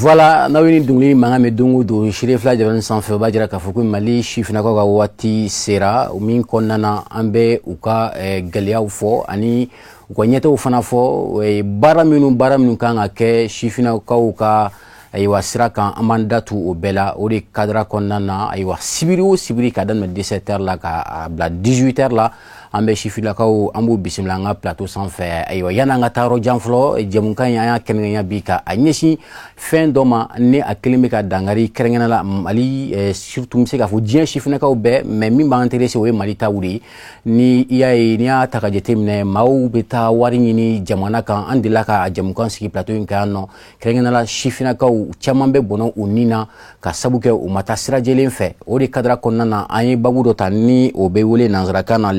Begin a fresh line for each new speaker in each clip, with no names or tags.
Voilà, n'aw ye ni dɔnkili mankan mɛn don o don Seere Fila Jabaranin sanfɛ, o b'a jira k'a fɔ ko Mali sifinnakaw ka waati sera min kɔnɔna na an bɛ u ka gɛlɛyaw fɔ ani u ka ɲɛtaw fana fɔ, baara minnu kan ka kɛ sifinnakaw ka, ayiwa, sira kan. An b'an da tu o bɛɛ la, o de cadre kɔnɔna na, ayiwa, sibiri o sibiri, ka daminɛ 17 heures la ka bila 18 heures la, an bɛ sifinnakaw, an b'u bisimila an ka plateau sanfɛ. Ayiwa, yan'an ka taa yɔrɔ jan fɔlɔ, jɛmukan in, an y'a kɛrɛnkɛrɛnya bi ka a ɲɛsin fɛn dɔ ma ni a kelen bɛ ka dankari kɛrɛnkɛrɛnnenya la Mali, surtout n bɛ se k'a fɔ diɲɛ sifinnakaw bɛɛ, mais min b'an intéressé, o ye Mali taw de ye. Ni i y'a ye, n'i y'a ta ka jateminɛ, maaw bɛ taa wari ɲini jamana kan. An delila ka jɛmukan sigi plateau in kan yan nɔ. Kɛrɛnkɛrɛnnenya la, sifinnakaw caman bɛ bɔnɔ u nin na ka sabu kɛ u ma taa sira jɛlen fɛ. O de cadre kɔnɔna na, an ye babu dɔ ta ni o bɛ wele nanzarakan na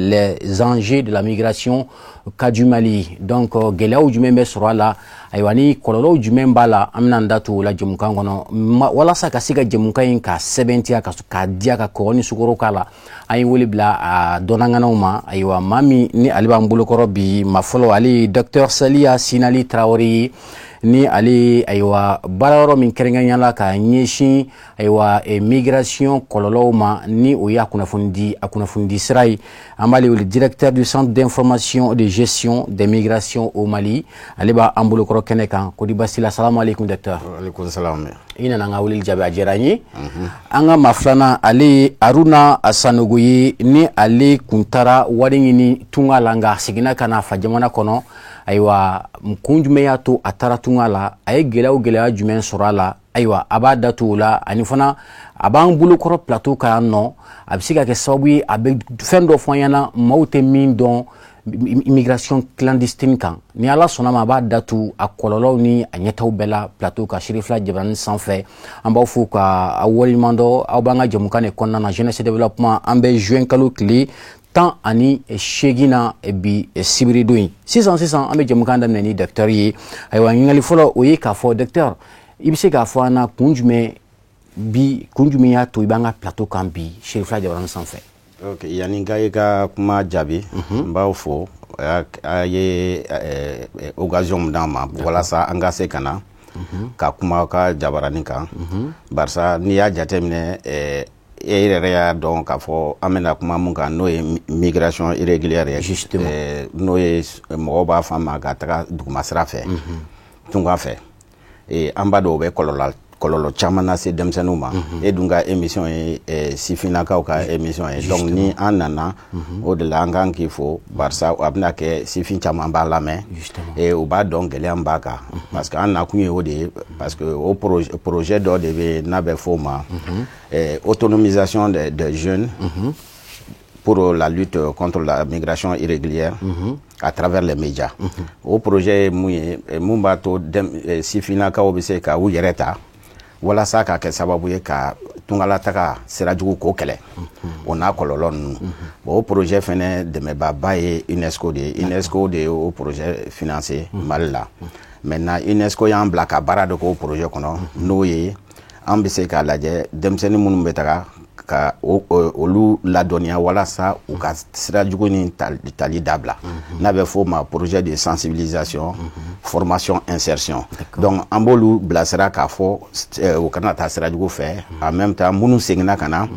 "Les enjeux de la migration, cas du Mali". Donc gɛlɛyaw jumɛn bɛ sɔrɔ a la, ayiwa, ni kɔlɔlɔw jumɛn b'a la, an bɛna an da tu o la jɛmukan kɔnɔ. Walasa ka se ka jɛmukan in ka sɛbɛntiya, ka k'a diya, ka kɔgɔ ni sukaro k'a la, an ye wele bila a dɔnnaŋanaw ma. Ayiwa, maa min ni ale b'an bolokɔrɔ bi, ma fɔlɔ, ale ye docteur Saliya Sinali Tarawele ye, ni ale, ayiwa, baara yɔrɔ min kɛrɛnkɛrɛnya la ka ɲɛsin, ayiwa, migration kɔlɔlɔw ma, ni o ye a kunnafoni di sira ye, an b'ale wele directeur du Centre d'information et de gestion des migrations au Mali. Ale b'an bolokɔrɔ kɛnɛ kan. Kodi basi la? Salamu aleykum, docteur.
Aleykum salam.
I nana an ka weleli jaabi, a diyara n ye. An ka maa filanan, ale ye Aruna Sanogo ye, ni ale kun taara wari ɲini tunga la, nka a seginna ka na fa jamana kɔnɔ. Ayiwa, kun jumɛn y'a to a taara tunga la? A ye gɛlɛya o gɛlɛya jumɛn sɔrɔ a la? Ayiwa, a b'a datu o la. Ani fana, a b'an bolokɔrɔ plateau kan yan nɔ, a bɛ se ka kɛ sababu ye a bɛ fɛn dɔ fɔ an ɲɛna maaw tɛ min dɔn immigration clandestine kan. Ni Ala sɔnna ma, a b'a datu a kɔlɔlɔw ni a ɲɛtaw bɛɛ la plateau kan, Seere Fila Jabaranin sanfɛ. An b'aw fo ka aw waleɲuman dɔn. Aw b'an ka jɛmukan de kɔnɔna na, jeunesse développement. An bɛ juin kalo tile 18 na bi, sibiridon ye. Sisan sisan, an bɛ jɛmukan daminɛ ni docteur ye. Ayiwa, ɲininkali fɔlɔ, o ye k'a fɔ, docteur, i bɛ se k'a fɔ an na kun jumɛn bi, kun jumɛn y'a to i b'an ka plateau kan bi, Seere Fila Jabaranin sanfɛ?
Ok, yanni n ka i ka kuma jaabi, n b'aw fo, a ye occasion min d'an ma walasa an ka se ka na ka kuma aw ka jabaranin kan, barisa n'i y'a jateminɛ, e yɛrɛ y'a dɔn k'a fɔ an bɛna kuma mun kan, n'o ye migration irrégulière ye, n'o ye mɔgɔw b'a fɔ a ma ka taga duguma sira fɛ, tunga fɛ. An b'a dɔn o bɛ kɔlɔlɔ caman lase denmisɛnninw ma. E dun ka émission ye sifinnakaw ka émission ye, donc ni an nana o de la, an kan k'i fo, barisa a bɛna kɛ sifin caman b'a lamɛn, u b'a dɔn gɛlɛya min b'a kan, parce que an nakun ye o de ye, parce que o projet dɔ de bɛ yen n'a bɛ fɔ o ma autonomisation des jeunes pour la lutte contre la migration irrégulière à travers les médias. O projet ye mun ye? Mun b'a to sifinnakaw bɛ se ka u yɛrɛ ta walasa ka kɛ sababu ye ka tungalataga sira jugu k'o kɛlɛ, o n'a kɔlɔlɔ ninnu. Bon, o projet fɛnɛ dɛmɛbaaba ye UNESCO de ye. UNESCO de ye o projet financé Mali la. Maintenant, UNESCO y'an bila ka baara dɔ k'o projet kɔnɔ, n'o ye an bɛ se k'a lajɛ denmisɛnnin minnu bɛ taga ka olu ladɔnniya walasa u ka sira jugu ni tali dabila, n'a bɛ f'o ma projet de sensibilisation, formation, insertion. Donc an b'olu bilasira k'a fɔ u kana taa sira jugu fɛ. En même temps, minnu seginna ka na,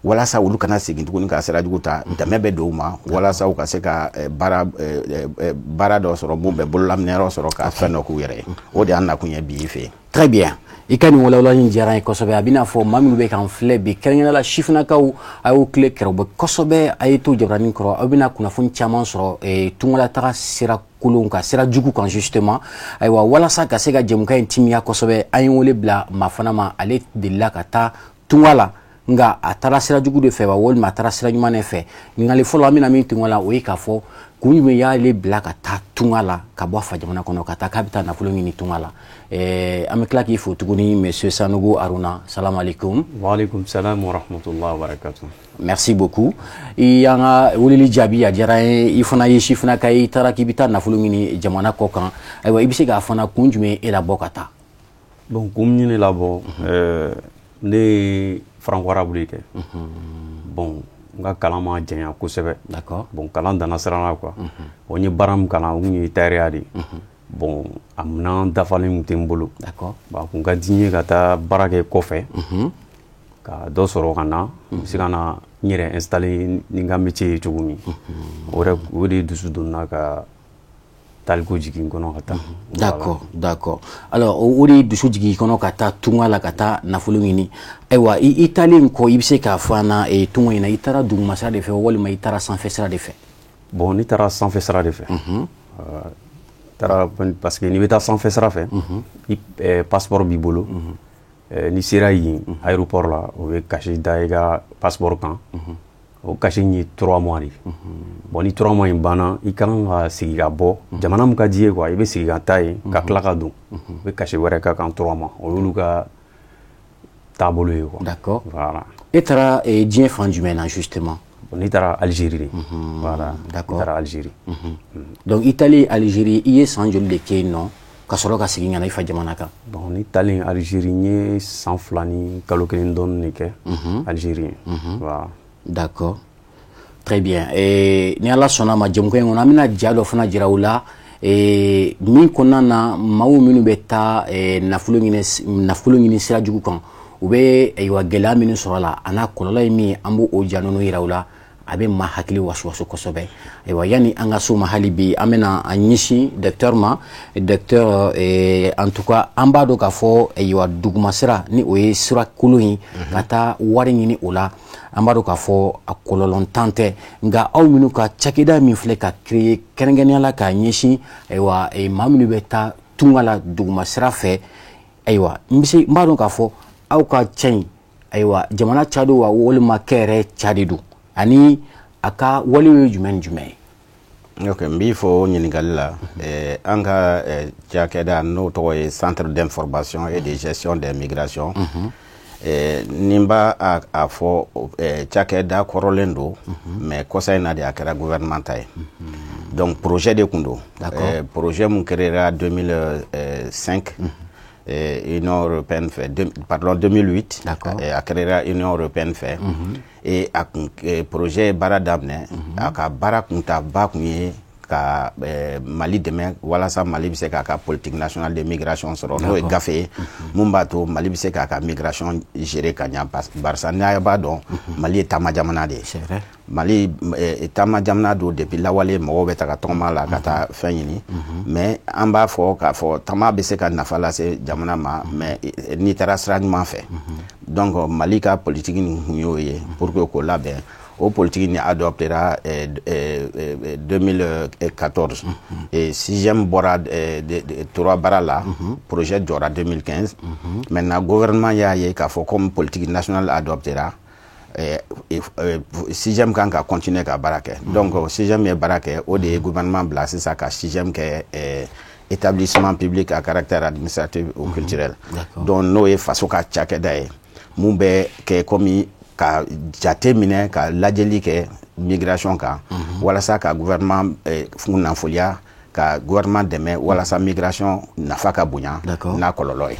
walasa olu kana segin tuguni ka sira jugu ta, dɛmɛ bɛ don u ma walasa u ka se ka baara dɔ sɔrɔ, mun bɛ bololaminɛyɔrɔ sɔrɔ, ka fɛn dɔ k'u yɛrɛ ye. O de y'an nakun ye bi i fɛ yen.
Très bien, i ka nin walawalali in diyara n ye kosɛbɛ. A bɛna fɔ maa minnu bɛ k'an filɛ bi, kɛrɛnkɛrɛnnenya la sifinnakaw, a y'u tile kɛrɛbɛ kosɛbɛ, a ye to jabaranin kɔrɔ, aw bɛna kunnafoni caman sɔrɔ tungalataga sira kolon kan, sira jugu kan justement. Ayiwa, walasa ka se ka jɛmukan in timiya kosɛbɛ, an ye wele bila maa fana ma. Ale delila ka taa tunga la, nka a taara sira jugu de fɛ wa, walima a taara sira ɲuman de fɛ? Ɲininkali fɔlɔ an bɛna min tunga la, o ye k'a fɔ kun jumɛn y'ale bila ka taa tunga la, ka bɔ a fa jamana kɔnɔ ka taa k'a bɛ taa nafolo ɲini tunga la? An bɛ tila k'i fo tuguni, monsieur Sanogo Aruna. Salam alaikum.
Wa alaikum salam wa rahmatullahi wa barakatuh.
Merci beaucoup, i y'an ka weleli jaabi, a diyara n ye. I fana ye sifinnaka ye, i taara k'i bɛ taa nafolo ɲini jamana kɔ kan. Ayiwa, i bɛ se k'a fana kun jumɛn e labɔ ka taa?
Bon, kun min ye ne labɔ, ne ye franco arabe de kɛ. Bon, n ka kalan ma janya kosɛbɛ. Bon, kalan danna siran na quoi. Bon, n ye baara min kalan, o kun ye tailleur de ye. Bon, a minɛn dafalen tun tɛ n bolo.
D'accord.
Bon, a kun ka di n ye ka taa baara kɛ kɔfɛ, ka dɔ sɔrɔ ka na, n bɛ se ka na n yɛrɛ installer ni n ka métier ye cogo min. O yɛrɛ, o de dusu donna ka taliko jigin n kɔnɔ ka taa.
D'accord. Alors, o de ye dusu jigin i kɔnɔ ka taa tunga la, ka taa nafolo ɲini. Ayiwa, i taalen kɔ, i bɛ se k'a fɔ an na, tunga in na, i taara duguma sira de fɛ walima i taara sanfɛ sira de fɛ?
Bon, ne taara sanfɛ sira de fɛ. Taara parce que n'i bɛ taa sanfɛ sira fɛ, i passeport b'i bolo. N'i sera yen aéroport la, o bɛ cachet da i ka passeport kan. O cachet in ye 3 mois de ye. Bon, ni 3 mois in banna, i ka kan ka segin ka bɔ jamana min ka di i ye quoi, i bɛ segin ka taa yen ka tila ka don, u bɛ cachet wɛrɛ k'a kan 3 mois. O y'olu ka taabolo ye quoi.
D'accord.
Voilà.
E taara diɲɛ fan jumɛn na justement?
Bon, n'i taara Algérie de. Voilà.
D'accord.
N'i taara Algérie.
Donc i taalen Algérie, i ye san joli de kɛ yen nɔ ka sɔrɔ ka segin ka na i fa jamana kan?
Bon, ni taalen Algérie, n ye san 2 ni kalo 1 dɔɔni de kɛ Algérie. Voilà.
D'accord. Très bien. Et ni Ala sɔnna ma, jɛmukan in kɔnɔ, an bɛna ja dɔ fana jira u la min kɔnɔna na, maaw minnu bɛ taa nafolo ɲini sira jugu kan, u bɛ ayiwa gɛlɛya minnu sɔrɔ a la, a n'a kɔlɔlɔ ye min ye, an b'o ja ninnu jira u la. A bɛ maa hakili wasuwasu kosɛbɛ. Ayiwa, yanni an ka s'o ma, hali bi an bɛna an ɲɛsin docteur ma. Docteur, en tout cas, an b'a dɔn k'a fɔ, ayiwa, duguma sira ni o ye sira kolon ye ka taa wari ɲini o la, an b'a dɔn k'a fɔ a kɔlɔlɔntan tɛ. Nka aw minnu ka cakɛda min filɛ ka créer kɛrɛnkɛrɛnnenya la k'a ɲɛsin, ayiwa, maa minnu bɛ taa tunga la duguma sira fɛ, ayiwa, n bɛ se n b'a dɔn k'a fɔ aw ka ca in, ayiwa, jamana ca don wa, walima kɛyɛrɛ ca de don, ani a ka walew ye jumɛn ni jumɛn ye?
Ok, n b'i fo ɲininkali la. An ka cakɛda, n'o tɔgɔ ye Centre d'information et de gestion des migrations, ni n b'a a fɔ, cakɛda kɔrɔlen don, mais kɔsa in na de a kɛra gouvernement ta ye. Donc projet de kun don. Projet mun créera 2005 Union européenne fɛ, pardon, 2008, a créera Union européenne fɛ. Et a kun projet ye baara daminɛ. A ka baara kuntaba kun ye ka Mali dɛmɛ walasa Mali bɛ se k'a ka politique nationale de migration sɔrɔ, n'o ye gafe ye mun b'a to Mali bɛ se k'a ka migration gérer ka ɲa. Barisa n'a b'a dɔn, Mali ye taama jamana de ye.
C'est vrai.
Mali taama jamana don depuis lawale, mɔgɔw bɛ taga tɔgɔma la ka taa fɛn ɲini. Mais an b'a fɔ k'a fɔ taama bɛ se ka nafa lase jamana ma, mais n'i taara sira ɲuman fɛ. Donc Mali ka politique nin kun y'o ye pour que k'o labɛn. O politique ni adoptera 2014 et SIGEM bɔra tora baara la, projet jɔra 2015. Maintenant, gouvernement y'a ye k'a fɔ comme politique nationale adoptera, SIGEM kan ka continuer ka baara kɛ. Donc SIGEM ye baara kɛ, o de ye gouvernement bila sisan ka SIGEM kɛ établissement public à caractère administratif ou culturel. Donc n'o ye faso ka cakɛda ye mun bɛ kɛ komi ka jate minɛ, ka lajɛli kɛ migration kan, walasa ka gouvernement kunnafoniya, ka gouvernement dɛmɛ walasa migration nafa ka bonya n'a kɔlɔlɔ ye.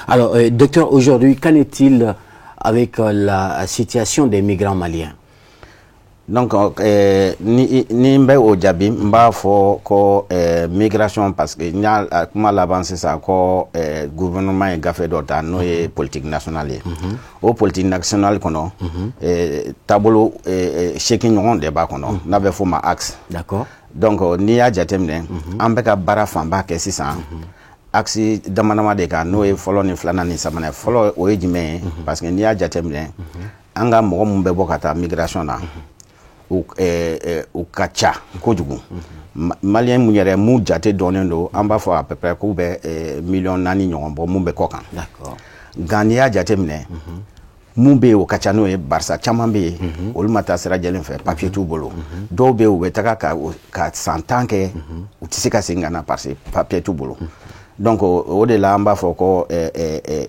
Alors, docteur, aujourd'hui, qu'en est-il avec la situation des migrants maliens?
Donc ni n bɛ o jaabi, n b'a fɔ ko migration, parce que n y'a kuma laban sisan ko gouvernement ye gafe dɔ ta, n'o ye politique nationale ye. O politique nationale kɔnɔ, taabolo 8 ɲɔgɔn de b'a kɔnɔ, n'a bɛ f'o ma axe. Donc n'i y'a jateminɛ, an bɛ ka baara fanba kɛ sisan axe dama dama de kan, n'o ye fɔlɔ ni filanan ni sabanan ye. Fɔlɔ, o ye jumɛn ye? Parce que n'i y'a jateminɛ, an ka mɔgɔ mun bɛ bɔ ka taa migration na, u ka ca kojugu. Malien mun yɛrɛ mun jate dɔnnen don, an b'a fɔ à peu près k'u bɛ 4 miliyɔn ɲɔgɔn bɔ mun bɛ kɔ kan. Nka n'i y'a jateminɛ, mun bɛ yen, o ka ca n'o ye, barisa caman bɛ yen, olu ma taa sira jɛlen fɛ, papier t'u bolo. Dɔw bɛ yen, u bɛ taga ka san 10 kɛ, u tɛ se ka segin ka na parce que papier t'u bolo. Donc o de la an b'a fɔ ko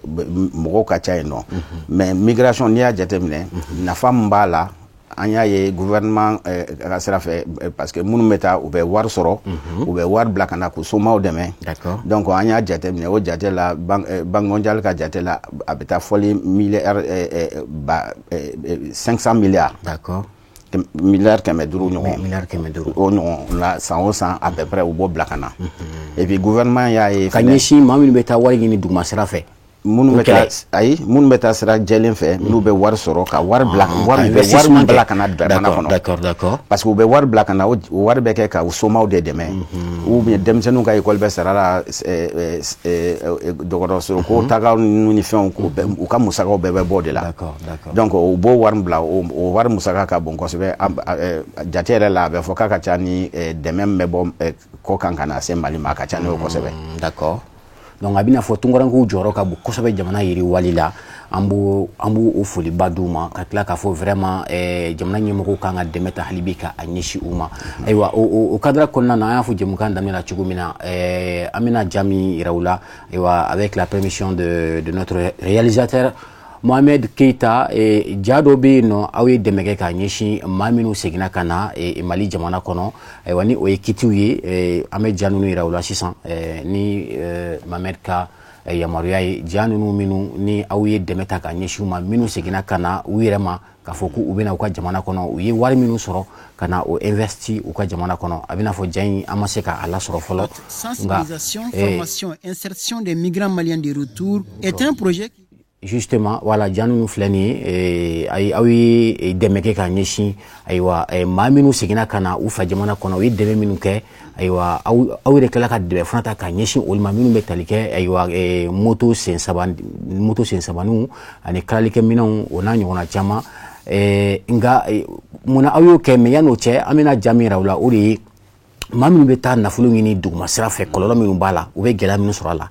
mɔgɔw ka ca yen nɔ. Mais migration, n'i y'a jateminɛ, nafa min b'a la, an y'a ye gouvernement ka sira fɛ, parce que minnu bɛ taa, u bɛ wari sɔrɔ, u bɛ wari bila ka na k'u somaw dɛmɛ. Donc an y'a jateminɛ, o jate la, Banque mondiale ka jate la, a bɛ taa fɔli milliard ba 500 milliards. Miliyari 500 ɲɔgɔn.
Miliyari 500.
O ɲɔgɔn la, san o san, à peu près, u b'o bila ka na. Et puis gouvernement y'a ye
ka ɲɛsin maa minnu bɛ taa wari ɲini duguma sira fɛ.
Minnu bɛ taa, ayi, minnu bɛ taa sira jɛlen fɛ, n'u bɛ wari sɔrɔ ka wari bila, wari bɛ wari min bila ka na jamana kɔnɔ.
D'accord.
Parce que u bɛ wari bila ka na, o wari bɛ kɛ ka u somaw de dɛmɛ, ou bien denmisɛnninw ka école bɛ sara la, dɔgɔtɔrɔso ko tagaw ninnu ni fɛnw, u ka musakaw bɛɛ bɛ bɔ o de la.
D'accord.
Donc u b'o wari bila, o wari musaka ka bon kosɛbɛ. Jate yɛrɛ la, a bɛ fɔ k'a ka ca ni dɛmɛ min bɛ bɔ kɔ kan ka na se Mali ma, a ka ca n'o ye kosɛbɛ.
D'accord. Donc a bɛna fɔ tunkarankew jɔyɔrɔ ka bon kosɛbɛ jamana yiriwali la. An b'o o foliba d'u ma, ka tila k'a fɔ vraiment jamana ɲɛmɔgɔw kan ka dɛmɛ ta hali bi ka a ɲɛsin u ma. Ayiwa, o cadre kɔnɔna na, an y'a fɔ jɛmukan daminɛ la cogo min na, an bɛna ja min yira u la, ayiwa, avec la permission de notre réalisateur Mohamed Keita, ja dɔ bɛ yen nɔ, aw ye dɛmɛ kɛ k'a ɲɛsin maa minnu seginna ka na Mali jamana kɔnɔ. Ayiwa, ni o ye kitiw ye, an bɛ ja ninnu yira u la sisan ni Mohamed ka yamaruya ye. Ja ninnu minnu ni aw ye dɛmɛ ta k'a ɲɛsin u ma, minnu seginna ka na u yɛrɛ ma k'a fɔ k'u bɛna u ka jamana kɔnɔ, u ye wari minnu sɔrɔ ka na o investi u ka jamana kɔnɔ. A bɛna fɔ ja in, an ma se k'a lasɔrɔ fɔlɔ.
Sensibilisation, formation, insertion des migrants maliens de retour est un projet
Justement, voilà, ja ninnu filɛ nin ye. Ayi, aw ye dɛmɛ kɛ k'a ɲɛsin, ayiwa, maa minnu seginna ka na u fa jamana kɔnɔ, u ye dɛmɛ minnu kɛ, ayiwa, aw yɛrɛ tilala ka dɛmɛ fana ta k'a ɲɛsin olu ma, minnu bɛ tali kɛ, ayiwa, moto sen saba, moto sen sabaninw ani kalalikɛminɛnw, o n'a ɲɔgɔnna caman. Nka munna aw y'o kɛ? Mais yan'o cɛ, an bɛna ja min yira u la, o de ye maa minnu bɛ taa nafolo ɲini duguma sira fɛ, kɔlɔlɔ minnu b'a la, u bɛ gɛlɛya minnu sɔrɔ a la.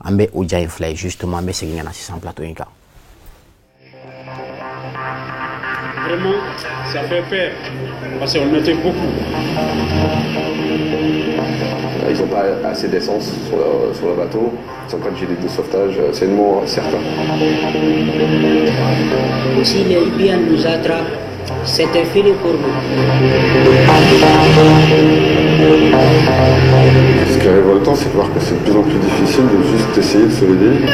An bɛ o ja in filɛ justement. An bɛ segin ka na sisan plateau in kan.
Vraiment, ça fait peur, parce qu'on était beaucoup.
Ils n'ont pas assez d'essence sur le bateau, ils n'ont pas de gilet de sauvetage, c'est une mort certain.
Si les Libyens nous attrapent, c'était fini pour nous.
Ce qui est révoltant, c'est de voir que c'est de plus en plus difficile de juste essayer de sauver des vies.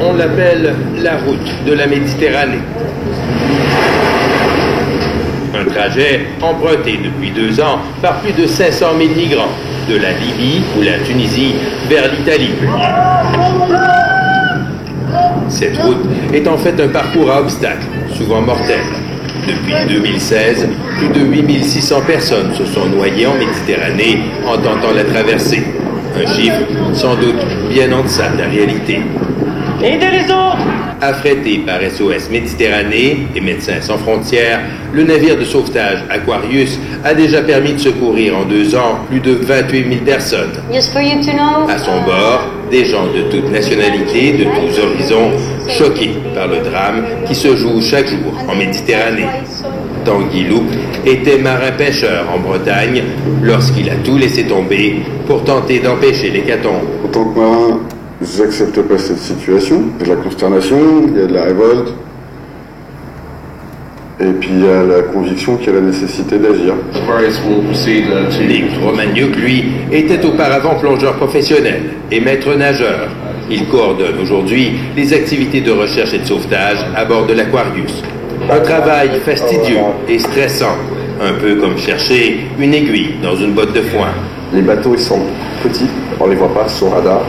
On l'appelle la route de la Méditerranée. Un trajet emprunté depuis 2 ans par plus de 500 000 migrants, de la Libye ou la Tunisie vers l'Italie. Cette route est en fait un parcours à obstacles, souvent mortel. Depuis 2016, plus de 8600 personnes se sont noyées en Méditerranée en tentant la traversée. Un chiffre sans doute bien en deçà de la réalité.
Aidez les autres.
Affrété par SOS Méditerranée et Médecins sans frontières, le navire de sauvetage Aquarius a déjà permis de secourir en 2 ans plus de 28 000 personnes.
Just for you to know.
À son bord, des gens de toutes nationalités, de tous horizons, choqués par le drame qui se joue chaque jour en Méditerranée. Tanguy Loup était marin-pêcheur en Bretagne lorsqu'il a tout laissé tomber pour tenter d'empêcher l'hécatombe.
En tant que marin, j'accepte pas cette situation. Il y a de la consternation, il y a de la révolte. Et puis il y a la conviction qu'il y a la nécessité d'agir.
Nick Romaniuk, lui, était auparavant plongeur professionnel et maître nageur. Il coordonne aujourd'hui les activités de recherche et de sauvetage à bord de l'Aquarius. Un travail fastidieux et stressant, un peu comme chercher une aiguille dans une botte de foin.
Les bateaux, ils sont petits, on les voit pas sur radar.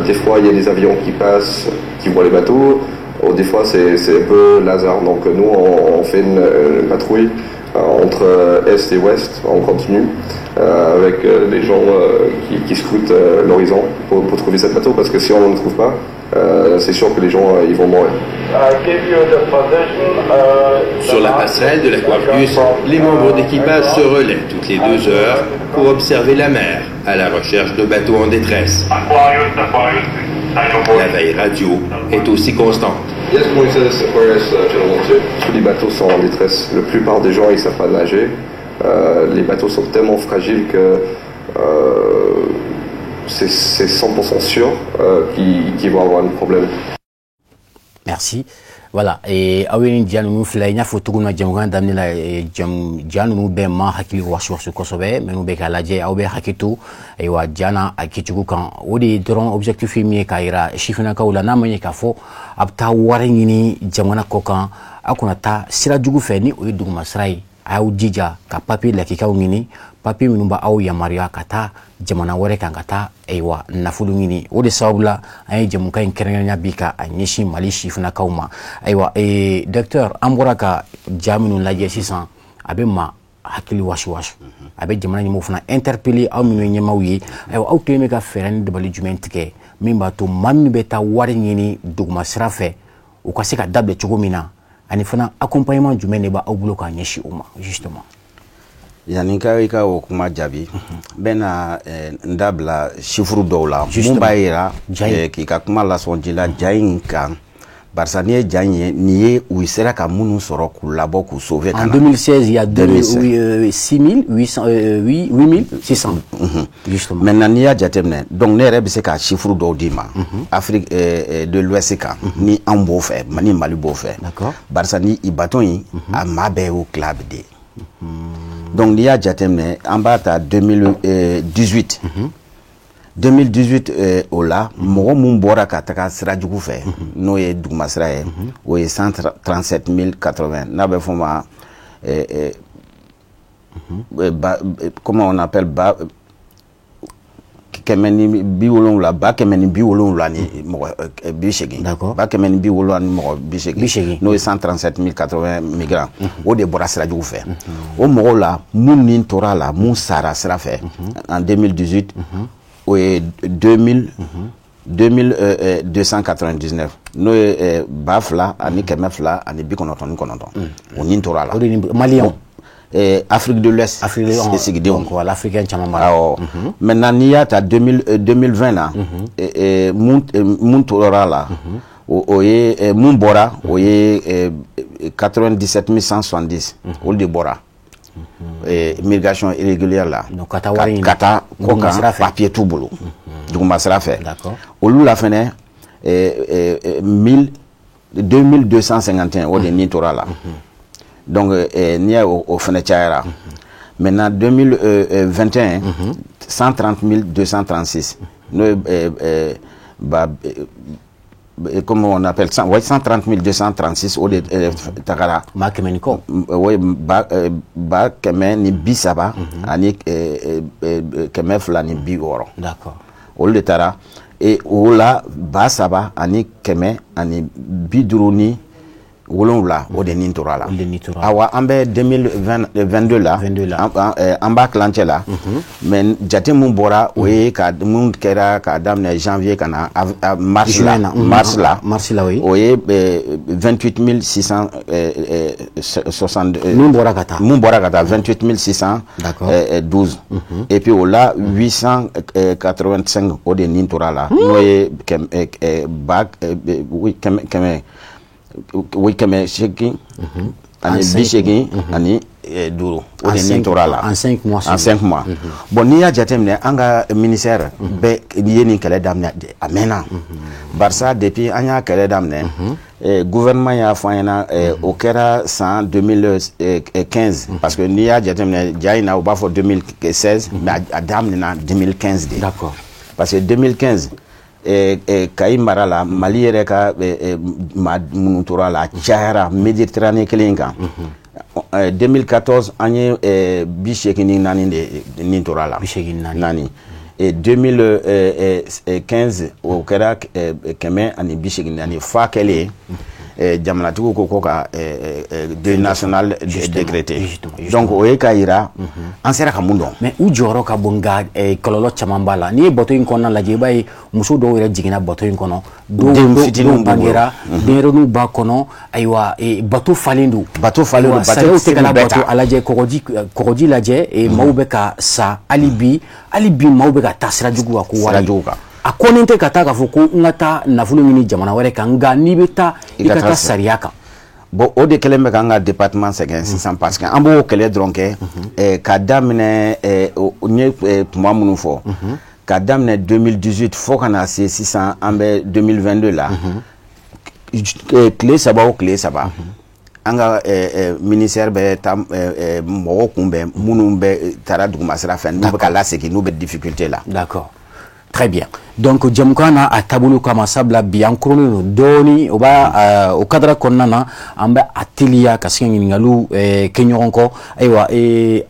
Des fois, il y a des avions qui passent, qui voient les bateaux. Ou des fois, c'est un peu le hasard. Donc nous, on fait une patrouille entre est et ouest, on continue, avec des gens qui scrutent l'horizon pour trouver ce bateau, parce que si on ne le trouve pas, c'est sûr que les gens ils vont mourir.
Sur la passerelle de l'Aquarius, les membres d'équipage se relaient toutes les 2 heures pour observer la mer à la recherche de bateaux en détresse. La veille radio est aussi constante.
Tous les bateaux sont en détresse. La plupart des gens, ils ne savent pas nager. Les bateaux sont tellement fragiles que c'est 100% sûr qu'ils vont avoir un problème.
Merci. Voilà, aw ye nin ja ninnu filɛ, n y'a fɔ cogo min na jamukan daminɛ la, ja ninnu bɛɛ ma hakili wasuwasu kosɛbɛ. Minnu bɛ k'a lajɛ, aw bɛ hakɛ to. Ayiwa, ja n'a a kɛcogo kan, o de ye dɔrɔn objectif ye min ye, k'a yira sifinnakaw la, n'a ma ɲɛ k'a fɔ a bɛ taa wari ɲini jamana kɔ kan, aw kana taa sira jugu fɛ ni o ye duguma sira ye. A y'aw jija ka papier lakikaw ɲini, papier minnu b'aw yamaruya ka taa jamana wɛrɛ kan ka taa, ayiwa, nafolo ɲini. O de sababu la an ye jamukan in kɛrɛnkɛrɛnya bi ka a ɲɛsin Mali sifinnakaw ma. Ayiwa, docteur, an bɔra ka ja minnu lajɛ sisan, a bɛ ma hakili wasuwasu, a bɛ jamana ɲɛmɔgɔw fana interpeller. Aw minnu ye ɲɛmaaw ye, ayiwa, aw kelen bɛ ka fɛɛrɛ ni dabali jumɛn tigɛ min b'a to maa minnu bɛ taa wari ɲini duguma sira fɛ, u ka se ka dabila cogo min na? Ani fana, accompagnement jumɛn de b'aw bolo k'a ɲɛsin o ma justement?
Yanni ka i ka o kuma jaabi, n bɛna n da bila chiffre dɔw la mun b'a yira k'i ka kuma lasɔn ji la ja in kan, barisa n'i ye ja in ye, nin ye u sera ka minnu sɔrɔ k'u labɔ, k'u sauver ka
na. En 2016, il y a 6800, 8600 justement.
Maintenant, n'i y'a jateminɛ, donc ne yɛrɛ bɛ se ka chiffre dɔw d'i ma Afrique de l'Ouest kan, ni anw b'o fɛ, ni Mali b'o fɛ. Barisa ni i bateau in, a maa bɛɛ y'o club de ye. Donc n'i y'a jateminɛ, an b'a ta 2018. 2018, o la, mɔgɔ mun bɔra ka taga sira jugu fɛ, n'o ye duguma sira ye, o ye 137 080, n'a bɛ fɔ o ma ba, comment on appelle, ba kɛmɛ ni bi wolonwula, 170 ni mɔgɔ 80. 170 ni mɔgɔ 80.
80.
N'o ye 137 080 migrants, o de bɔra sira jugu fɛ. O mɔgɔw la, mun ni tora la, mun sara sira fɛ en 2018, o ye 2000 2299, n'o ye 2299, o ni tora la.
O de ni Maliyɛnw?
Afrique de l'Ouest.
Afrique de
sigidenw.
Donc voilà, africain caman b'a la.
Awɔ. Maintenant, n'i y'a ta 2020 na, mun tora la, o ye mun bɔra, o ye 97 170, olu de bɔra migration irrégulière la.
Ka taa wari ɲini.
Ka taa
duguma sira
kɔkan
fɛ.
Papier t'u bolo, duguma sira fɛ. Olu la fɛnɛ, 1000 2251, o de ni tora la. Donc n'i y'a o fɛnɛ cayara. Maintenant, 2021, 130 236, n'o ye ba comment on appelle ça, ouais, 130 236, o de tagara.
Maa kɛmɛ ni kɔ.
O ba 130 ani 260. Olu de taara. Et o la, 3157, o de nin tora la.
O de nin tora la.
Awa, an bɛ 2022 la.
22 la.
An b'a tilancɛ la, mais jate mun bɔra, o ye ka mun kɛra k'a daminɛ janvier ka na mars la.
Juin na,
Mars la.
Mars la, oui.
O ye 28 662.
Mun bɔra ka taa.
Mun bɔra ka taa, 28 612. Et puis o la, 885, o de nin tora la, n'o ye kɛmɛ ba oui, kɛmɛ kɛmɛ, oui, 885, o de nin tora la.
En 5 mois.
En 5 mois. Bon, n'i y'a jateminɛ, an ka ministère bɛɛ ye nin kɛlɛ daminɛ a mɛnna, barisa depuis an y'a kɛlɛ daminɛ, gouvernement y'a fɔ an ɲɛna, o kɛra san 2015, parce que n'i y'a jateminɛ ja in na, u b'a fɔ 2016, mais a daminɛna 2015 de. Parce que 2015, Kayi mara la, Mali yɛrɛ ka maa minnu tora la, a cayara Méditerranée kelen kan. 2014, an ye 84 de nin tora la.
84.
Naani. Et 2015, o kɛra 184 fa kɛlen, jamanatigiw ko ka deuil national décrété. Donc o ye k'a yira an sera ka mun dɔn.
Mais u jɔyɔrɔ ka bon, nka kɔlɔlɔ caman b'a la. N'i ye bateau in kɔnɔna lajɛ, i b'a ye muso dɔw yɛrɛ jiginna bateau in kɔnɔ, dɔw
Den fitininw
dɔw
b'u bolo.
Bangera, denyɛrɛninw b'a kɔnɔ. Ayiwa, bateau falen don.
Bateau falen don.
Ayiwa,
Bateau
sariyaw
tɛ se
tɛ ka
k'u bɛɛ
labato.
ta.
A lajɛ, kɔgɔji lajɛ, maaw bɛ ka sa hali bi. Hali bi maaw bɛ ka taa sira jugu kan ko wari.
Sira jugu kan.
A kɔnnen tɛ ka taa k'a fɔ ko n ka taa nafolo ɲini jamana wɛrɛ kan, nka n'i bɛ taa, i ka taa sariya kan.
Bon, o de kɛlen bɛ k'an ka département sɛgɛn sisan, parce que an b'o kɛlɛ dɔrɔn kɛ ka daminɛ n ye kuma minnu fɔ, ka daminɛ 2018 fo ka na se sisan an bɛ 2022 la. Tile 3 o tile 3, an ka ministère bɛ taa mɔgɔw kunbɛn minnu bɛ taara dugumasira fɛ, n'u bɛ ka lasegin, n'u bɛ difficulté la.
D'accord. Très bien. Donc jamukan na a taabolo kama, sabula bi an koronnen don dɔɔni, o b'a o cadre kɔnɔna na, an bɛ a teliya ka se ka ɲininkaliw kɛ ɲɔgɔn kɔ. Ayiwa,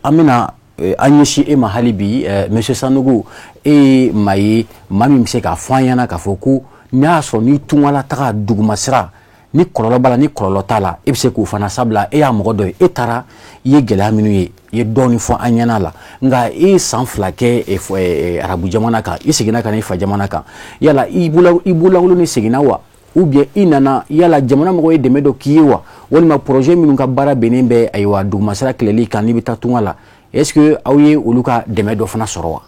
an bɛna an ɲɛsin e ma hali bi, monsieur Sanogo. E ye maa ye, maa min bɛ se k'a fɔ an ɲɛna k'a fɔ ko n'a y'a sɔrɔ ni tungala taga dugumasira ni kɔlɔlɔ b'a la, ni kɔlɔlɔ t'a la, e bɛ se k'o fana, sabula e y'a mɔgɔ dɔ ye, e taara, i ye gɛlɛya minnu ye, i ye dɔɔnin fɔ an ɲɛna la. Nka e ye san 2 kɛ arabu jamana kan, i seginna ka na i fa jamana kan. Yala i bololankolon de seginna wa, ou bien i nana, yala jamana mɔgɔw ye dɛmɛ dɔ k'i ye wa, walima projet minnu ka baara bɛnnen bɛ, ayiwa, dugumasira kɛlɛli kan n'i bɛ taa tunga la, est-ce que aw ye olu ka dɛmɛ dɔ fana sɔrɔ wa?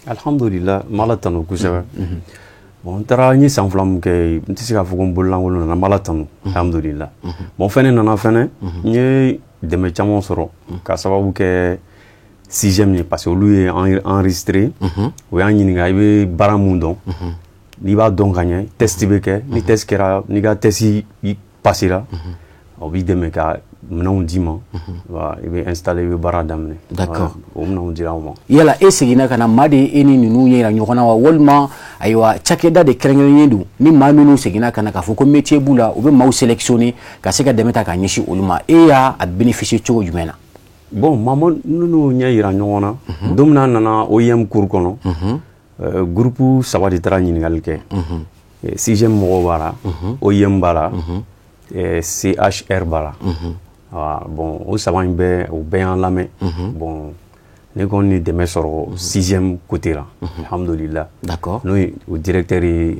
Alhamdulillah, n b'Ala tanu kosɛbɛ. Bon, n taara, n ye san 2 min kɛ, n tɛ se k'a fɔ ko n bololankolon nana, n b'Ala tanu, alhamdulillah. Bon, fɛnɛ nana fɛnɛ, n ye dɛmɛ caman sɔrɔ ka sababu kɛ sixième ye, parce que olu ye enregistré, o y'an ɲininka i bɛ baara mun dɔn, n'i b'a dɔn ka ɲɛ, test bɛ kɛ. Ni test kɛra, n'i ka test passera, o b'i dɛmɛ ka minɛnw d'i ma, i bɛ installer, i bɛ baara daminɛ.
D'accord.
O minɛnw dira anw ma.
Yala e seginna ka na, maa de e ni ninnu ye yira ɲɔgɔn na wa, walima ayiwa cakɛda de kɛrɛnkɛrɛnnen don ni maa minnu seginna ka na k'a fɔ ko métier b'u la, u bɛ maaw sélectionner ka se ka dɛmɛ ta k'a ɲɛsin olu ma? E y'a bénéficier cogo jumɛn na?
Bon, maa ninnu ɲɛ yira ɲɔgɔn na don min na, an nana OIM cour kɔnɔ, groupe 3 de taara ɲininkali kɛ. Sixième mɔgɔw b'a la, OIM b'a la, CHR b'a la. Bon, o 3 in bɛɛ, o bɛɛ y'an lamɛn. Bon, ne kɔni ye dɛmɛ sɔrɔ sixième côté la, alhamdulillah.
D'accord.
N'o ye o directeur ye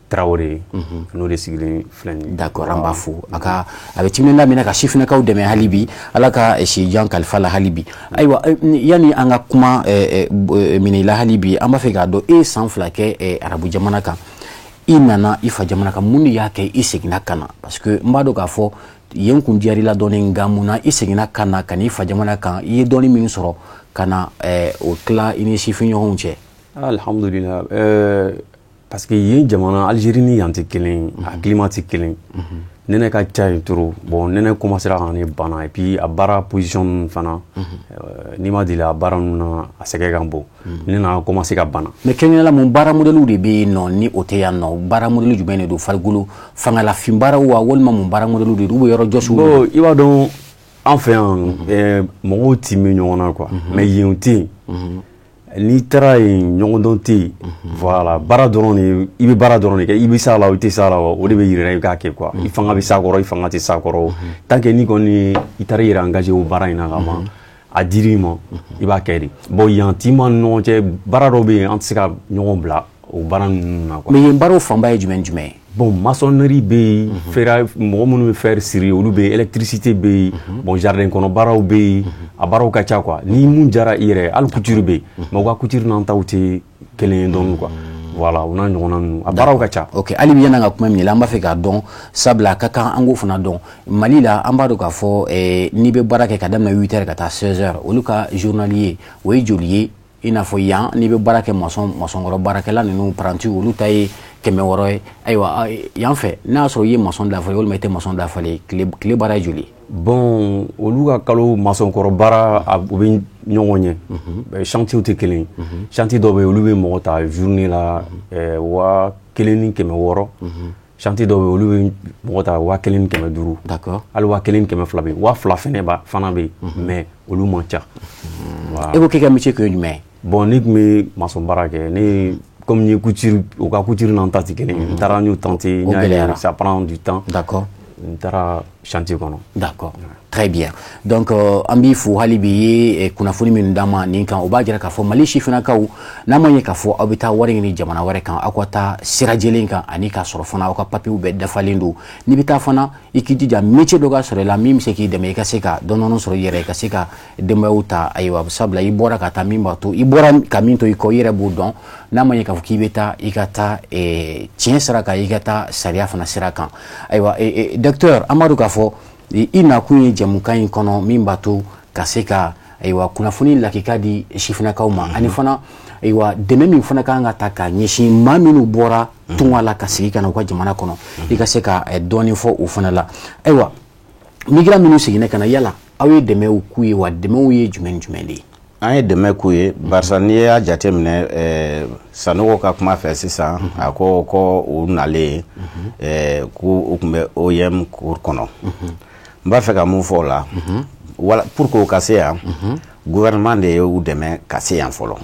Tarawele ye, n'o de sigilen filɛ nin ye.
D'accord, an b'a fo, a ka a bɛ timinanda min na ka sifinnakaw dɛmɛ hali bi, Ala ka si jan kalifa la hali bi. Ayiwa, yanni an ka kuma minɛ i la hali bi, an b'a fɛ k'a dɔn, e ye san 2 kɛ arabu jamana kan, i nana i fa jamana kan, mun de y'a kɛ i seginna ka na? Parce que n b'a dɔn k'a fɔ yen kun diyara i la dɔɔni, nka mun na i seginna ka na, ka n'i fa jamana kan, i ye dɔɔni min sɔrɔ ka na o tila i ni sifinɲɔgɔnw cɛ?
Alhamdulillah, parce que yen jamana Algérie ni yan tɛ kelen, a climat tɛ kelen, nɛnɛ ka ca yen trop. Bon, nɛnɛ commencera ka ne bana, et puis a baara position ninnu fana, n'i ma deli a baara ninnu na, a sɛgɛn ka bon. Ne nana commencer ka bana.
Mais kɛrɛnkɛrɛnnenya la, mun baara modèle de bɛ yen nɔ ni o tɛ yan nɔ? Baara modèle jumɛn de don? Farikolo fangalafin baaraw wa, walima mun baara modèle de don, ou bien yɔrɔ jɔsiw?
Bon, i b'a dɔn, an fɛ yan mɔgɔw tin bɛ ɲɔgɔn na quoi, mais yen o tɛ yen. N'i taara yen, ɲɔgɔndɔn tɛ yen. Voilà, baara dɔrɔn de, i bɛ baara dɔrɔn de kɛ, i bɛ s'a la, i tɛ s'a la, o de bɛ yira i k'a kɛ quoi. I fanga bɛ s'a kɔrɔ, i fanga tɛ s'a kɔrɔ. Tant que n'i kɔni i taara i yɛrɛ engagé o baara in na ka ban, a dir'i ma, i b'a kɛ de. Bon, yan tin b'an ni ɲɔgɔn cɛ, baara dɔw bɛ yen, an tɛ se ka ɲɔgɔn bila o baara ninnu na quoi.
Mais yen baaraw fanba ye jumɛn jumɛn ye?
Bon, maçonnerie bɛ yen, fer, mɔgɔ minnu bɛ fer siri, olu bɛ yen, électricité bɛ yen, bon, jardin kɔnɔ baaraw bɛ yen, a baaraw ka ca quoi. Ni mun diyara i yɛrɛ, hali couture bɛ yen, mais u ka couture n'an taw tɛ kelen ye dɔɔnin quoi. Voilà, o n'a ɲɔgɔnna ninnu, a baaraw ka ca.
Ok, hali bi yan'an ka kuma minɛ, an b'a fɛ k'a dɔn, sabula a ka kan an k'o fana dɔn. Mali la, an b'a dɔn k'a fɔ n'i bɛ baara kɛ ka daminɛ 8 heures ka taa 16 heures, olu ka journalier o ye joli ye? I n'a fɔ yan, n'i bɛ baara kɛ, maçon kɔrɔ baarakɛla ninnu, apprenti, olu ta ye 600 ye. Ayiwa, yan fɛ, n'a y'a sɔrɔ i ye maçon dafalen walima i tɛ maçon dafalen, tile baara ye joli ye?
Bon, olu ka kalo maçon kɔrɔ baara, u bɛ ɲɔgɔn ɲɛ, chantier tɛ kelen ye. Chantier dɔw bɛ yen, olu bɛ mɔgɔ ta journée la 1600. Chantier dɔw bɛ yen, olu bɛ mɔgɔ ta 1500.
D'accord.
Hali 1200 bɛ yen, 2000 fɛnɛ ba fana bɛ yen, mais olu man ca.
E ko k'e ka métier kun ye jumɛn ye?
Bon, ne tun bɛ maçon baara kɛ. Ne comme n ye couture, u ka couture n'an ta tɛ kelen ye. N taara, n y'o tenté, n y'a ye ça prend du temps.
D'accord.
N taara chantier kɔnɔ.
D'accord. Très bien. Donc an b'i fo hali bi ye kunnafoni minnu d'an ma nin kan, o b'a jira k'a fɔ Mali sifinnakaw, n'a ma ɲɛ k'a fɔ aw bɛ taa wari ɲini jamana wɛrɛ kan, aw ka taa sira jɛlen kan, ani k'a sɔrɔ fana aw ka papiyew bɛɛ dafalen don. N'i bɛ taa fana, i k'i jija métier dɔ ka sɔrɔ i la min bɛ se k'i dɛmɛ i ka se ka dɔɔni sɔrɔ i yɛrɛ, i ka se ka denbayaw ta. Ayiwa, sabula i bɔra ka taa, min b'a to i bɔra ka min to i kɔ, i yɛrɛ b'o dɔn. N'a ma ɲɛ k'a fɔ k'i bɛ taa, i ka taa tiɲɛ sira kan, i ka taa sariya fana sira kan. Ayiwa, docteur, an b'a dɔn k'a fɔ i nakun ye jɛmukan in kɔnɔ min b'a to ka se ka ayiwa kunnafoni lakika di sifinnakaw ma, ani fana ayiwa dɛmɛ min fana kan ka ta ka ɲɛsin maa minnu bɔra tunga la ka segin ka na u ka jamana kɔnɔ, i ka se ka dɔɔnin fɔ o fana la. Ayiwa, migrant minnu seginna ka na, yala aw ye dɛmɛw k'u ye wa? Dɛmɛw ye jumɛn jumɛn de ye?
An ye dɛmɛ k'u ye, barisa n'i y'a jateminɛ, Sanogo ka kuma fɛ sisan, a ko u nalen k'u u tun bɛ OIM cour kɔnɔ. N b'a fɛ ka mun fɔ o la? Wala pour que u ka se yan, gouvernement de ye u dɛmɛ ka se yan fɔlɔ,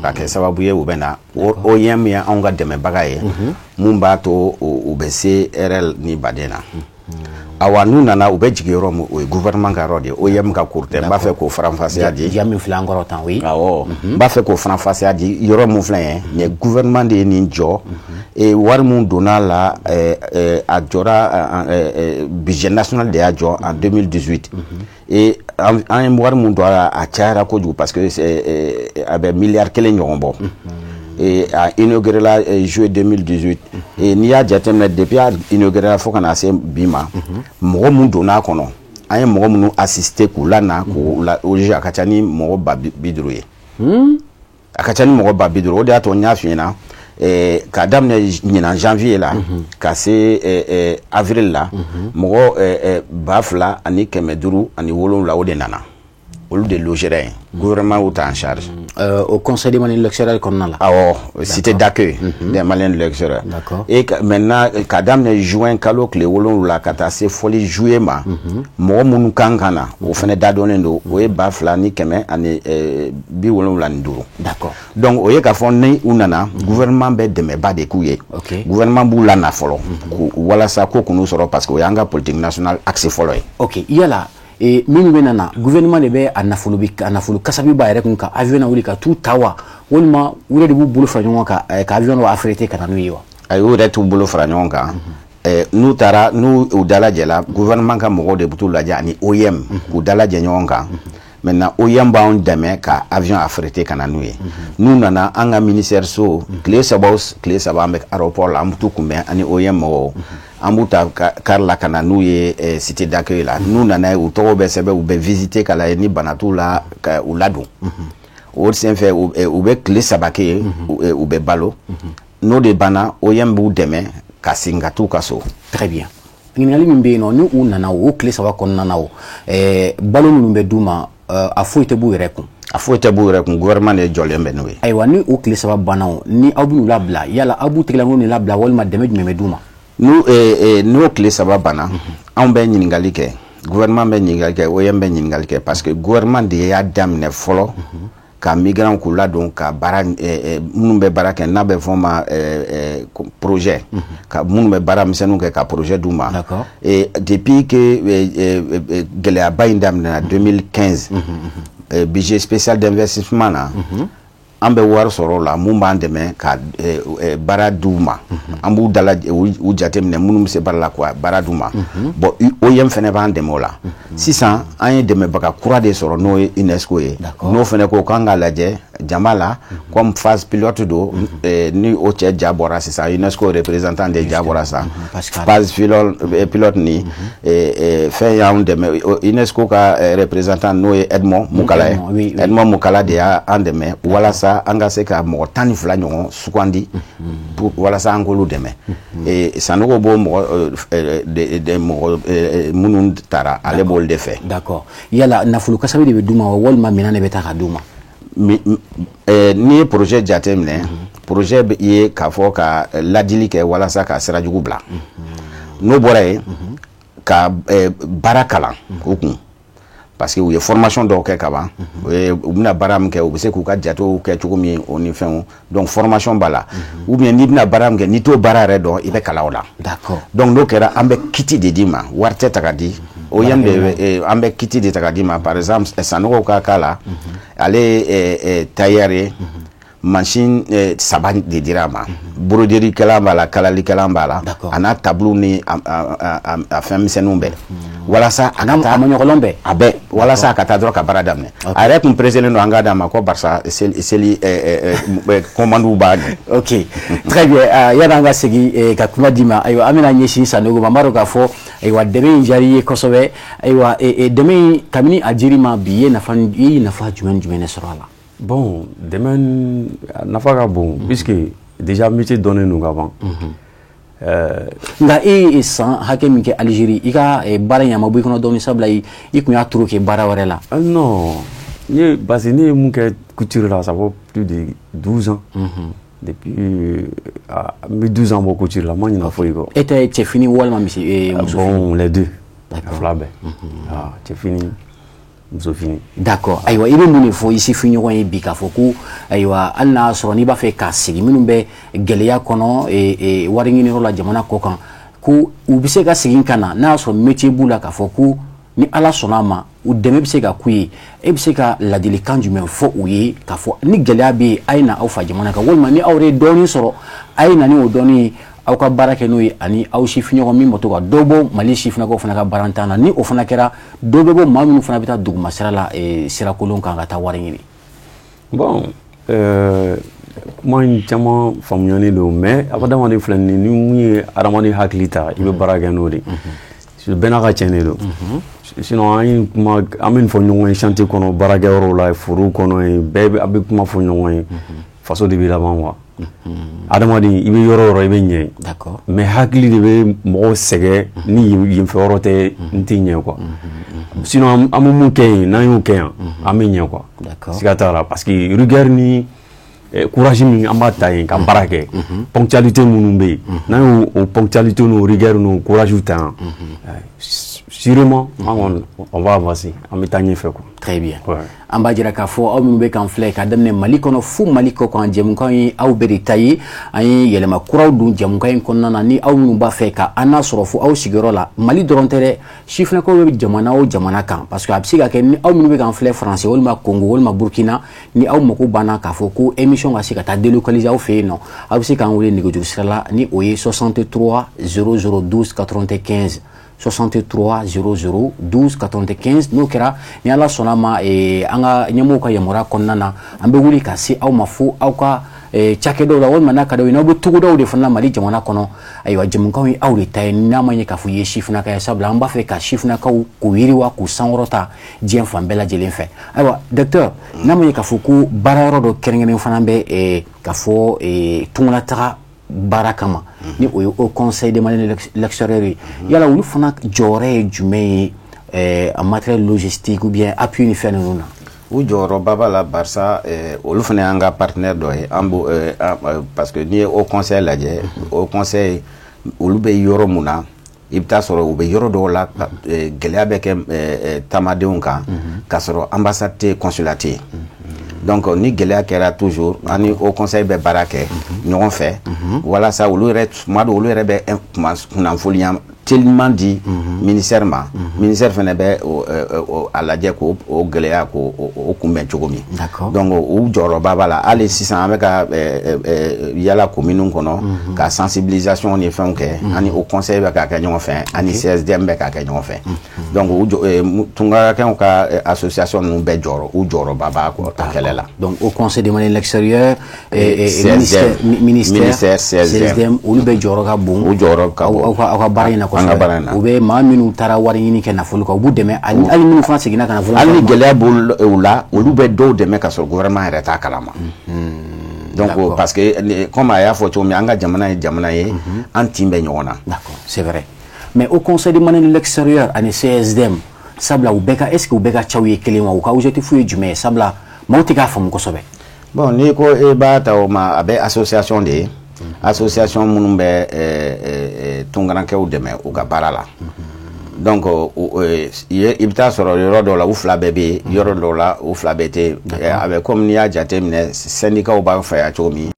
ka kɛ sababu ye u bɛ na. OIM ye anw ka dɛmɛbaga ye mun b'a to u bɛ se RL ni baden na. Awa, n'u nana, u bɛ jigin yɔrɔ min, o ye gouvernement ka yɔrɔ de ye, OIM ka cour tɛ. N b'a fɛ k'o faranfasiya di.
Ja min filɛ an kɔrɔ tan, oui.
Awɔ, n b'a fɛ k'o faranfasiya di. Yɔrɔ mun filɛ ye nin ye, gouvernement de ye nin jɔ. Et wari mun donna la, a jɔra, budget national de y'a jɔ en 2018. Et an ye wari mun don a la, a cayara kojugu, parce que a bɛ miliyari 1 ɲɔgɔn bɔ. Et a inauguré la juillet 2018. Et n'i y'a jateminɛ, depuis a inauguré la fo ka na se bi ma, mɔgɔ mun donna a kɔnɔ, an ye mɔgɔ minnu assister k'u lana, k'u la loger, a ka ca ni mɔgɔ 50 000 ye. A ka ca ni mɔgɔ 50 000. O de y'a to n y'a f'i ɲɛna, k'a daminɛ ɲinan janvier la ka se avril la, mɔgɔ 2577, o de nana, olu de logera yen, gouvernement y'u ta en charge.
Au conseil des Maliens de l'extérieur kɔnɔna la.
Awɔ, cité d'accueil des Maliens de l'extérieur. Et maintenant, k'a daminɛ juin kalo tile 7 ka taa se fɔli juillet ma, mɔgɔ minnu kan ka na, o fana dadɔnnen don, o ye 2175. Donc o ye k'a fɔ ni u nana, gouvernement bɛ dɛmɛba de k'u ye. Gouvernement b'u lana fɔlɔ walasa ko k'u sɔrɔ, parce que o y'an ka politique nationale axe fɔlɔ ye.
Ok, yala minnu bɛ nana, gouvernement de bɛ a nafolo bi, a nafolo kasabi b'a yɛrɛ kun ka avion na wuli ka t'u ta wa, walima u yɛrɛ de b'u bolo fara ɲɔgɔn kan ka avion dɔ affréter ka na n'u ye wa?
Ayi, u yɛrɛ t'u bolo fara ɲɔgɔn kan. N'u taara, n'u u dalajɛla, gouvernement ka mɔgɔw de bɛ t'u lajɛ ani OIM k'u dalajɛ ɲɔgɔn kan. Maintenant, OIM b'anw dɛmɛ ka avion affréter ka na n'u ye. N'u nana an ka ministère so, tile 3 o tile 3, an bɛ aéroport la, an bɛ t'u kunbɛn ani OIM mɔgɔw. An b'u ta car la ka na n'u ye cité d'accueil la. N'u nana ye, u tɔgɔ bɛ sɛbɛn, u bɛ visiter ka lajɛ ni bana t'u la, ka u ladon. O senfɛ, u bɛ tile 3 kɛ yen, u bɛ balo. N'o de banna, OIM b'u dɛmɛ ka segin ka t'u ka so.
Très bien. Ɲininkali min bɛ yen nɔ, ni u nana o tile 3 kɔnɔna na, o balo minnu bɛ d'u ma, a foyi tɛ b'u yɛrɛ kun?
A foyi tɛ b'u yɛrɛ kun, gouvernement de jɔlen bɛ n'o ye.
Ayiwa, ni o tile 3 banna, o ni aw bɛn'u labila, yala aw b'u tigɛlankolon de labila, walima dɛmɛ jumɛn bɛ d'u ma?
N'o tile 3 banna, anw bɛ ɲininkali kɛ, gouvernement bɛ ɲininkali kɛ, OIM bɛ ɲininkali kɛ, parce que gouvernement de y'a daminɛ fɔlɔ ka migrants k'u ladon, ka baara minnu bɛ baara kɛ, n'a bɛ fɔ o ma projet, ka minnu bɛ baara misɛnninw kɛ, ka projet d'u ma. Et depuis que gɛlɛyaba in daminɛna 2015, budget spécial d'investissement na, an bɛ wari sɔrɔ o la mun b'an dɛmɛ ka baara d'u ma. An b'u dala u jateminɛ minnu bɛ se baara la, ka baara d'u ma. Bon, OIM fana b'an dɛmɛ o la. Sisan an ye dɛmɛbaga kura de sɔrɔ, n'o ye UNESCO ye. N'o fana ko k'an k'a lajɛ jama la comme phase pilote don, ni o cɛ ja bɔra sisan, UNESCO représentant de ja bɔra sisan, phase pilote ni fɛn y'anw dɛmɛ. UNESCO ka représentant, n'o ye Edmond Mukala ye, Edmond Mukala de y'an dɛmɛ walasa an ka se ka mɔgɔ 12 ɲɔgɔn sugandi walasa an k'olu dɛmɛ. Sanogo b'o mɔgɔ mɔgɔ minnu taara, ale b'olu de fɛ.
D'accord. Yala nafolo kasabi de bɛ d'u ma wa, walima minɛn de bɛ ta ka d'u ma?
N'i ye projet jateminɛ, projet ye k'a fɔ ka ladili kɛ walasa ka sira jugu bila. N'o bɔra yen, ka baara kalan u kun, parce que u ye formation dɔw kɛ ka ban, u bɛna baara min kɛ, u bɛ se k'u ka jatew kɛ cogo min, o ni fɛnw. Donc formation b'a la, ou bien n'i bɛna baara min kɛ, n'i t'o baara yɛrɛ dɔn, i bɛ kalan o la. Donc n'o kɛra, an bɛ kit de d'i ma, wari tɛ ta ka di. OIM de, an bɛ kit de ta ka d'i ma. Par exemple, Sanogo ka cas la, ale ye tailleur ye, machine 3 de dira a ma. Broderie kɛlan b'a la, kalalikɛlan b'a la, a n'a tableau ni a fɛn misɛnninw bɛɛ, walasa a ka taa
a maɲɔgɔlɔn bɛɛ.
A bɛɛ, walasa a ka taa dɔrɔn ka baara daminɛ. A yɛrɛ tun pressé don an k'a d'a ma ko barisa seli commande b'a ɲɛ.
Ok, très bien. Yanni an ka segin ka kuma d'i ma, ayiwa, an bɛna ɲɛsin Sanogo ma. N b'a dɔn k'a fɔ Ayiwa, dɛmɛ in diyara i ye kosɛbɛ. Ayiwa, dɛmɛ in, kabini a dir'i ma bi, i ye nafa jumɛn jumɛn de sɔrɔ a la?
Bon, dɛmɛ nafa ka bon, puisque déjà métier dɔnnen don ka ban.
Nka e ye san hakɛ min kɛ Algérie, i ka baara in, a ma bɔ i kɔnɔ dɔɔni, sabula i tun y'a trop kɛ baara wɛrɛ la?
Non, ne, parce que ne ye mun kɛ couture la, ça vaut plus de 12 ans. Depuis n bɛ 12 ans bɔ couture la, n ma ɲinɛ foyi kɔ.
E tɛ cɛfini walima misi musofini?
Bon, les deux. Fila bɛɛ. Cɛfini, musofini.
D'accord. Ayiwa, i bɛ mun de fɔ i sifinɲɔgɔn ye bi, k'a fɔ ko ayiwa, hali n'a y'a sɔrɔ n'i b'a fɛ k'a segin, minnu bɛ gɛlɛya kɔnɔ wari ɲiniyɔrɔ la jamana kɔ kan, ko u bɛ se ka segin ka na, n'a y'a sɔrɔ métier b'u la, k'a fɔ ko ni Ala sɔnna a ma, u dɛmɛ bɛ se ka k'u ye, e bɛ se ka ladilikan jumɛn fɔ u ye, k'a fɔ ni gɛlɛya bɛ yen, a ye na aw fa jamana kan, walima ni aw yɛrɛ ye dɔɔnin sɔrɔ, a ye na ni o dɔɔnin ye, aw ka baara kɛ n'o ye, ani aw sifinɲɔgɔn min bɛ to ka dɔ bɔ Mali sifinnakaw fana ka baarantan na, ni o fana kɛra, dɔ bɛ bɔ maa minnu fana bɛ taa duguma sira la, sirakolon kan, ka taa wari ɲini?
Bon, kuma in caman faamuyalen don, mais adamaden filɛ nin ye, ni mun ye adamaden hakili ta, i bɛ baara kɛ n'o de ye, bɛɛ n'a ka tiɲɛ de don. Sinon an ye kuma, an bɛ nin fɔ ɲɔgɔn ye chantier kɔnɔ, baarakɛyɔrɔw la, foro kɔnɔ yen, bɛɛ bɛ, a bɛ kuma fɔ ɲɔgɔn ye. Faso de bɛ laban quoi. Adamaden, i bɛ yɔrɔ o yɔrɔ, i bɛ ɲɛ, mais hakili de bɛ mɔgɔw sɛgɛn ni yen fɛ yɔrɔ tɛ, n tɛ ɲɛ quoi. Sinon an bɛ mun kɛ yen, n'an y'o kɛ yan, an bɛ ɲɛ quoi, siga t'a la, parce que rigueur ni courage min an b'a ta yen ka baara kɛ, ponctualité minnu bɛ yen, n'an y'o ponctualité n'o rigueur n'o courage ta yan, sûrement an kɔni, on va avancer, an bɛ taa ɲɛfɛ quoi.
Très bien. An b'a jira k'a fɔ aw minnu bɛ k'an filɛ, ka daminɛ Mali kɔnɔ fo Mali kɔ kan, jɛmukan ye aw bɛɛ de ta ye. An ye yɛlɛma kuraw don jɛmukan in kɔnɔna na. Ni aw minnu b'a fɛ ka an n'a sɔrɔ fo aw sigiyɔrɔ la, Mali dɔrɔn tɛ dɛ, sifinnakaw bɛ jamana o jamana kan, parce que a bɛ se ka kɛ ni aw minnu bɛ k'an filɛ Faransi walima Congo walima Burkina, ni aw mako banna k'a fɔ ko émission ka se ka taa délocaliser aw fɛ yen nɔ, aw bɛ se k'an wele nɛgɛjuru sira la, ni o ye 63 00 12 95, 63 00 12 95. N'o kɛra, ni Ala sɔnna ma, an ka ɲɛmɔgɔw ka yamaruya kɔnɔna na, an bɛ wuli ka se aw ma fo aw ka cakɛdaw la, walima n'a ka d'aw ye, n'aw bɛ togodaw de fana Mali jamana kɔnɔ. Ayiwa, jɛmukanw ye aw de ta ye, n'a ma ɲɛ k'a fɔ i ye sifinnaka ye, sabula an b'a fɛ ka sifinnakaw k'u yiriwa, k'u sankɔrɔta diɲɛ fan bɛɛ lajɛlen fɛ. Ayiwa, docteur, n'a ma ɲɛ k'a fɔ ko baara yɔrɔ dɔ kɛrɛnkɛrɛn fana bɛ k'a fɔ tungalataga baara kama, ni o ye Haut Conseil des Maliens de l'extérieur ye, yala olu fana jɔyɔrɔ ye jumɛn ye en matière logistique ou bien appui ni fɛn ninnu na?
U jɔyɔrɔba b'a la, barisa olu fana y'an ka partenaire dɔ ye. An b'o, parce que n'i ye Haut Conseil lajɛ, Haut Conseil, olu bɛ yɔrɔ mun na, i bɛ taa sɔrɔ u bɛ yɔrɔ dɔw la, gɛlɛya bɛ kɛ taamadenw kan, k'a sɔrɔ ambassade tɛ yen, consulat tɛ yen. Donc ni gɛlɛya kɛra, toujours an ni Haut Conseil bɛ baara kɛ ɲɔgɔn fɛ, walasa olu yɛrɛ, tuma dɔw, olu yɛrɛ bɛ kunnafoniya teliman di ministère ma, ministère fana bɛ a lajɛ k'o gɛlɛya k'o kunbɛn cogo min. Donc u jɔyɔrɔba b'a la. Hali sisan, an bɛ ka yala commune kɔnɔ ka sensibilisation ni fɛnw kɛ, ani Haut Conseil bɛ k'a kɛ ɲɔgɔn fɛ, ani CSDM bɛ k'a kɛ ɲɔgɔn fɛ. Donc tungarakɛw ka association ninnu bɛɛ jɔyɔrɔ, u jɔyɔrɔba b'a kɛlɛ la.
Donc Haut Conseil des Maliens de l'extérieur, ministère, CSDM, olu bɛɛ jɔyɔrɔ ka bon.
U jɔyɔrɔ ka bon.
Aw ka baara in na kosɛbɛ. U bɛ maa minnu taara wari ɲini kɛ nafolo kan, u b'u dɛmɛ, hali minnu fana seginna ka nafolo.
Hali ni gɛlɛya b'u la, olu bɛ dɔw dɛmɛ ka sɔrɔ gouvernement yɛrɛ t'a kalama. Donc parce que comme a y'a fɔ cogo min, an ka jamana ye jamana ye, an tin bɛ ɲɔgɔn na.
D'accord, c'est vrai. Mais Haut Conseil des Maliens de l'extérieur ani CSDM, sabula u bɛɛ ka, est ce que u bɛɛ ka caw ye kelen wa? U ka objectif ye jumɛn ye? Sabula maaw tɛ k'a faamu kosɛbɛ.
Bon, n'i ko e b'a ta o ma, a bɛ association de ye, association minnu bɛ tunkarankɛw dɛmɛ u ka baara la. Donc i bɛ taa sɔrɔ yɔrɔ dɔw la, u fila bɛɛ bɛ yen, yɔrɔ dɔw la, u fila bɛɛ tɛ yen. A bɛ komi n'i y'a jateminɛ, syndicats b'an fɛ yan cogo min.